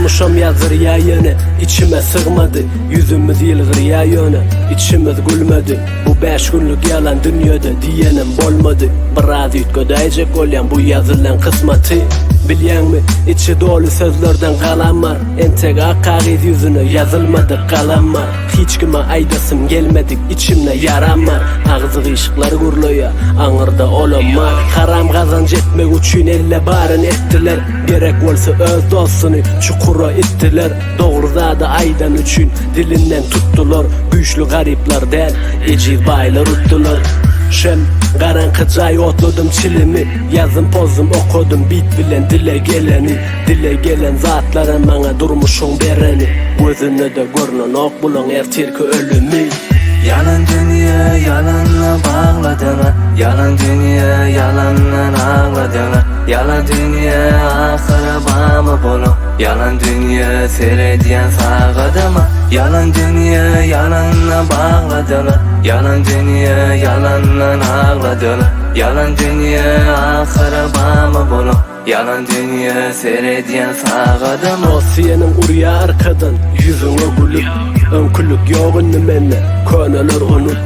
Durmuşam ýazdyrýa ýöne içime sygmady Ýüzümiz ýylgyrýa ýöne içimiz gülmedi Bu bäş günlük ýalan dünýede diýenim bolmady Biraz üýtgedäýjek bolýan bu ýazylan kysmaty Bilýäňmi içi doly sözlerden galam bar Entek ak kagyz ýüzüne ýazylmadyk galam bar Hiç kime aýdasym gelmedik içimde ýaram bar Agzy gyşyklar gürleýä aňyrda olam bar Haram gazanç etmek üçin elle baryn etdiler Gerek bolsa öz dostuny çukura itdiler Dogry zady aýdany üçin dilinden tutdular Güýçli garyplar däl, ejiz baýlar utdular Şem, garaňky jaý otladym çilimi Ýazdym pozdum okadym bit bilen dile geleni Dile gelen zatlaram maňa durmuşyň bereni Gözünde-de görnenok bulaň ertirki ölümi. Ýalan dünýe ýalanyna bagladyňa Ýalan dünýe ýalandan agladyňa Ýalan dünýe ahyry barmy boluň Ýalan dünýe seredýän sagadama Ýalan dünýe ýalanyna bagladyňa Ýalan dünýe ýalandan agladyňa Ýalan dünýe ahyry barmy boluň Ýalan dünýe seredýän sagadama. Dost diýeniň urýa arkadan ýüzüňe gülüp Öňkülik ýok indi mende köneler unut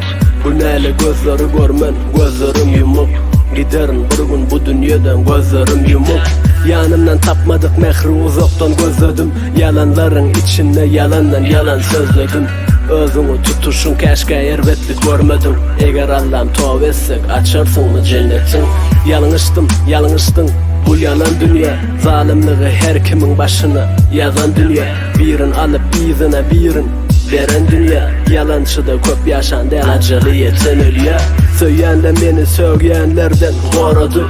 Günäli gözleri görmen gözlerim ýumuk Giderin bir gün bu dünýeden gözlerim ýumuk Ýanymdan tapmadyk mähri uzakdan gözledim Ýalanlaryň içinde ýalandan ýalan sözledim Özüňi tutuşyň käşgä erbetlik görmediň Eger Allam toba etsek açarsyňmy jennetiň Ýalňyşdym, ýalňyşdyň bu ýalan dünýä Zalymlygy her kimiň başyna ýazan dünýä Birin alyp yzyna birin beren dünýä Ýalançyda köp ýaşan däl ajaly ýeten ölýä Söýýänler meni sögýänlerden gorady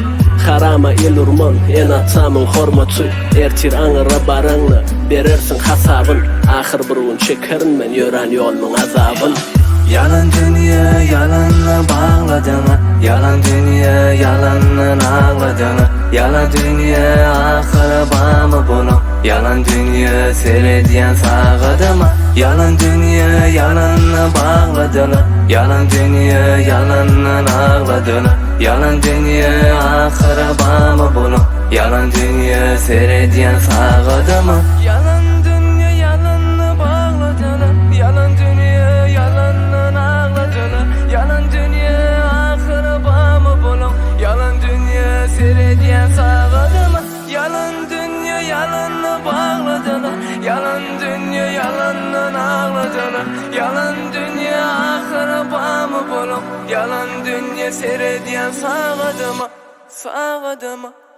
Harama el urman ene-atamyň hormaty Ertir aňyra baraňda berersiň hasabyn Ahyr bir gün çekerin men ýörän ýolumyň azabyn. Ýalan dünýe ýalanyna bagladyňa Ýalan dünýe ýalandan agladyňa Ýalan dünýe ahyry barmy boluň Ýalan dünýe seredýän sagadama Ýalan dünýe ýalanyna bagladyňa Ýalan dünýe ýalandan agladyňa Ýalan dünýe ahyry barmy boluň Ýalan dünýe seredýän sagadama. Ýalan dünýe ýalanyna bagladyla Ýalan dünýe ýalandan agladyla Ýalan dünýe ahyry barmy boluň Ýalan dünýe seredýän sagadama Ýalan dünýe ýalanyna bagladyla Ýalan dünýe ýalandan agladyla Ýalan dünýe ahyry barmy boluň Ýalan dünýe seredýän sagadyma Sagadyma.